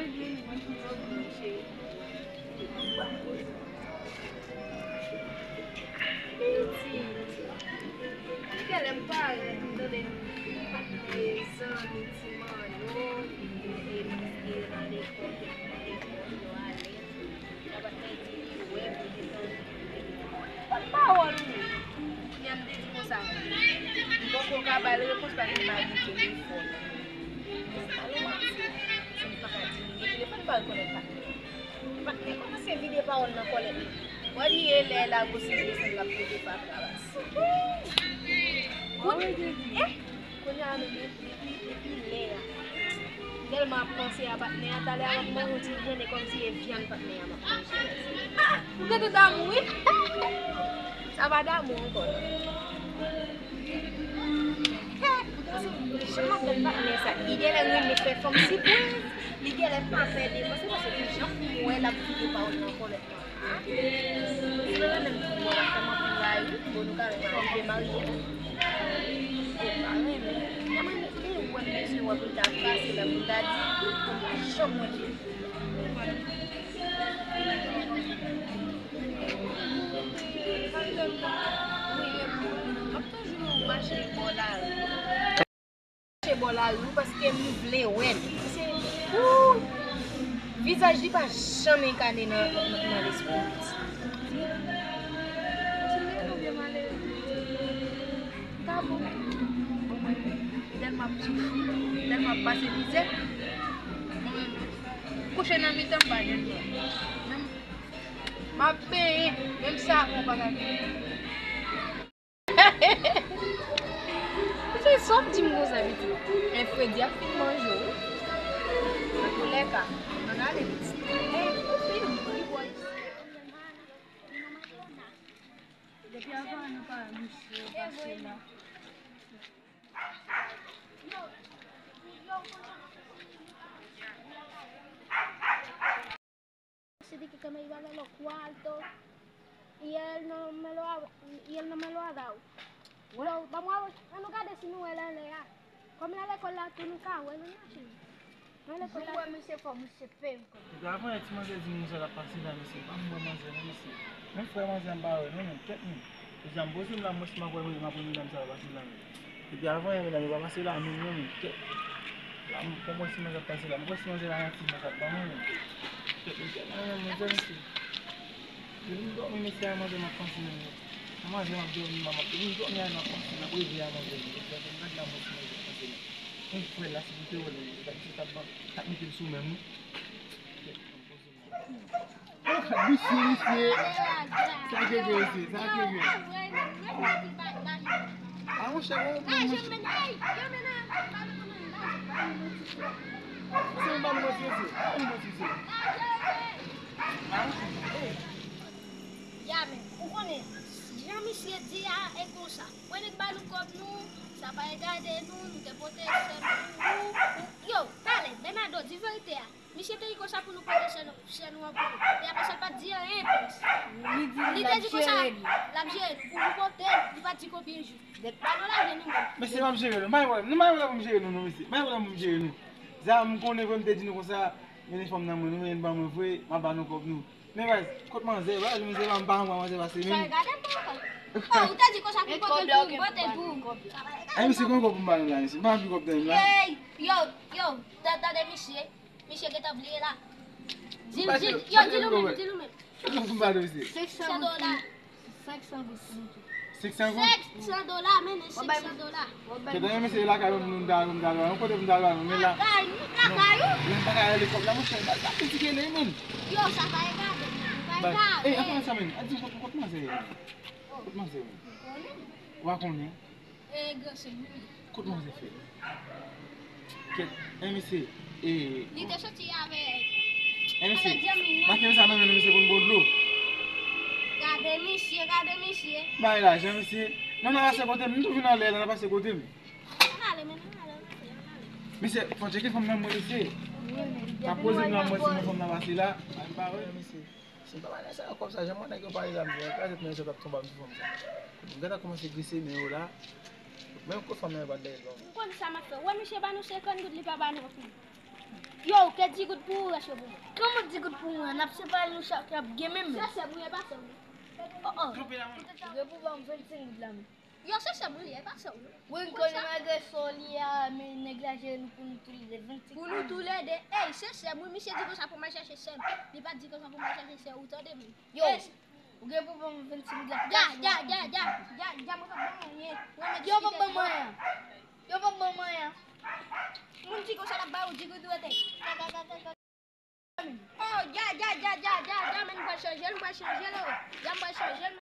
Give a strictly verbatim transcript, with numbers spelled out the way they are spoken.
Pitit, genlè m parèt, m tande m pa t gen zanmi ti manno, e paske nan lekòl, yo ale. Nan pa t gen di li wè pou li tankou. Kot pawòl ou? Kounye a m te di konsa, m poko ka ba l repons paske m pa gen telefòn. Pale w ap di, si m pa ka di li gen telefòn, m pa rekonèt pa. Patnè kòmanse vide pawòl nan kòlèt li. Wè li ye lè l a gwo sezi desann l ap pete pa travay. Kounye, eh, kounye a menm, depi, depi lè a. Tèlman ap panse a patnè a, talè a m ap manje yon ti jene kòmsi e vyann patnè a m ap manje. Ah, ou gentan damou, wi. Sa pa damou ankò, non. Jan madanm patnè sa, li genlè renmen fè fanm sipriz, li genlè pa pè defanse, paske ki jan pou m wè l ap vide pawòl nan kòlèt mwen. Si nou renmen m, bon, l ap fè m anpil rayi, bon, nou ka menm rive marye. Bon, pa renmen. Kòman li wè m bezwen wè pou l ta pase la, pou l ta di, pou m pa janm wè l. Wi, m ap toujou mache bò lari. Mache bò lari wi, paske m vle wè l. Se, ooh, vizaj li pa janm enkane nan, nan, nan lespri m. Ti nèg oubyen malere. Li pa bon. Bon, mwen, tèlman ap soufri, tèlman ap pase mizè. Mwen, kouche nan mitan, m pa gen dwa. Menm, m ap benyen, menm savon pa ka fè. Se sa w ap di m konsa, pitit. Men fredi ap fin manje w, wi. Antoulèka, ann ale, pitit. Depi avan nou pa misye pase la. Así de que, que me iba a dar los cuartos y él no me lo ha, y él no me lo ha dado. Bueno, vamos a ver, nou gade si nou wè l anlè a. Kòm nan lekòl la tou nou ka wè l, nou mache. Nan lekòl la. Jou wè misye fò, misye pè ankò. Epi avan yè ti manzè di m konsa l ap pase la, mesye, pa m wè manzè non, mesye. Menm frè manzè a m pa wè non, menm tèt mwen. Deja m poze m la, m wè si m ap wè, m ap wè medam sa yo pase la menm. Epi avan yè medam yo pa pase la menm non, menm tèt. La m, pou m wè si manzè ap pase la, m wè si manzè la nan ti manzè ap ban mwen menm. Tèt mwen tèlman renmen manzè, mesye. Depi m dòmi, mesye, a manzè m ap panse menm. A manzè m ap dòmi, m ap, depi m dòmi a, m ap panse, m ap reve a manzè menm. Depi m gade la, m wè si manzè ap pase la. Menm frè la, si m te wè l, misye t ap ban, t ap mete l sou men m, wi. Tèt mwen poze m la. Oh, gad misye, mesye. Sa ke gen, mesye, sa ke gen. A, monchè, bon, bon, monchè. Mesye, m pa nou manti, mesye. M pa nou manti, mesye. A, monchè, hey. Ya, men, ou konnen, jan misye di a, e konsa. Wè nèg ba nou kòb nou, sa pa regade nou, nou te pote sèl pou nou. Yo, talè, Bènado, di verite a. Misye te di konsa pou nou pote chè nou, chè nou an pou nou. E apre sa, l pa t di anyen plis. Li di li te di konsa, l ap jere nou. Pou nou pote l, li pa t di konbyen jou. Ba nou lage nou menm. Mesye, m ap jere nou. M pa gen pwoblèm. Nou pa gen pwoblèm pou m jere nou, non, mesye. M pa gen pwoblèm pou m jere nou. Zam, m konnen vre, m te di nou konsa, mennen fanm nan mwen, nou mennen l ban mwen vre, m ap ba nou kòb nou. Men baz, kot manzè, baz, manzè pa m pa anmwa, manzè pase menm. Sa regade m papa. Oh, ou te di konsa pou pote l pou, pote l pou. Ay, mesye, konbyen kòb pou m ba nou la, mesye? M pa anvi kòb nan men m la. Ey, yo, yo, ta-, tande misye. Misye gentan bliye la. Di l, di l, yo, di l ou menm, di l ou menm. Kòbyen pou m ba nou, mesye? Senk san goud. Senk san goud pou nou tou. Senk san goud? Senk san dola, men, senk san dola. Kèt, mesye, lakay mwen pou nou ta, pou nou ta lwa. Yon kote pou nou ta lwa, men la. Lakay, lakay ou? Lè m pa ka rele kòb la, monchè, ba, ba, piti kele, men. Yo, sa pa egare, men, pa egare. Ey, an palan sa, men, a di, kot, kot manzè ye, men? Kot manzè ye, men? Ou pa konnen? E, gran sè m, wi. Kot manzè fè? Kèt, en, mesye, e. Li te soti avèk, en, mesye, avèk zanmi l, non? Make sa nan men nou, mesye, pou n bwè dlo. Gade misye, gade misye. Bay lajan, mesye. Non, n a pase kote m, m tou vin anlè la, n a pase kote m. Ann ale, men, ann ale, ann ale, ann ale. Mesye, fò tcheke fanm nan mwen, mesye. Wi, men. M ap poze m la, mwen, si mwen fanm nan pase la, m pa wè, mesye. Si m pa ba nèg sa yo kòb sa, jan mwen nèg yo pale la, m di, kraze tèt mwen, yo t ap tonbe m sou fanm sa. M gentan kòmanse glise men yo la. Menm kout fanm nan yo pa t dèyè l ban mwen. M konn sa m ap fè. Wè misye ba nou senkant goud, li pa ba nou anpil. Yo, ke di goud pou ou, rès yo pou mwen. Kòman di goud pou mwen? N ap separe nou chak, y ap gen menm menm. Sè sè mwen, e pa sè mwen. Oh, oh. Ou gen pou ban m vennsenk goud la, men. Yo, sè sè mwen, e pa sè mwen. Wi, m konnen malgre sa w li a, men nèg la jere nou pou nou toulède vennsenk. Pou nou toulède. Ey, sè sè mwen, misye di konsa pou m al chèche sè m. Li pa t di konsa pou m al chèche sè ou, tande mwen. Yo, ou gen pou ban m vennsenk goud la. Ja, ja, ja, ja, ja, ja, mwen p ap ban mwen anyen. Yo p ap ban mwen anyen. Yo p ap ban mwen anyen. Moun di konsa l ap ba ou di goud rete. Oh, ja, ja, ja, ja, ja, ja, men m pral chanje l, m pral chanje l, oh. Ja, m pral chanje l.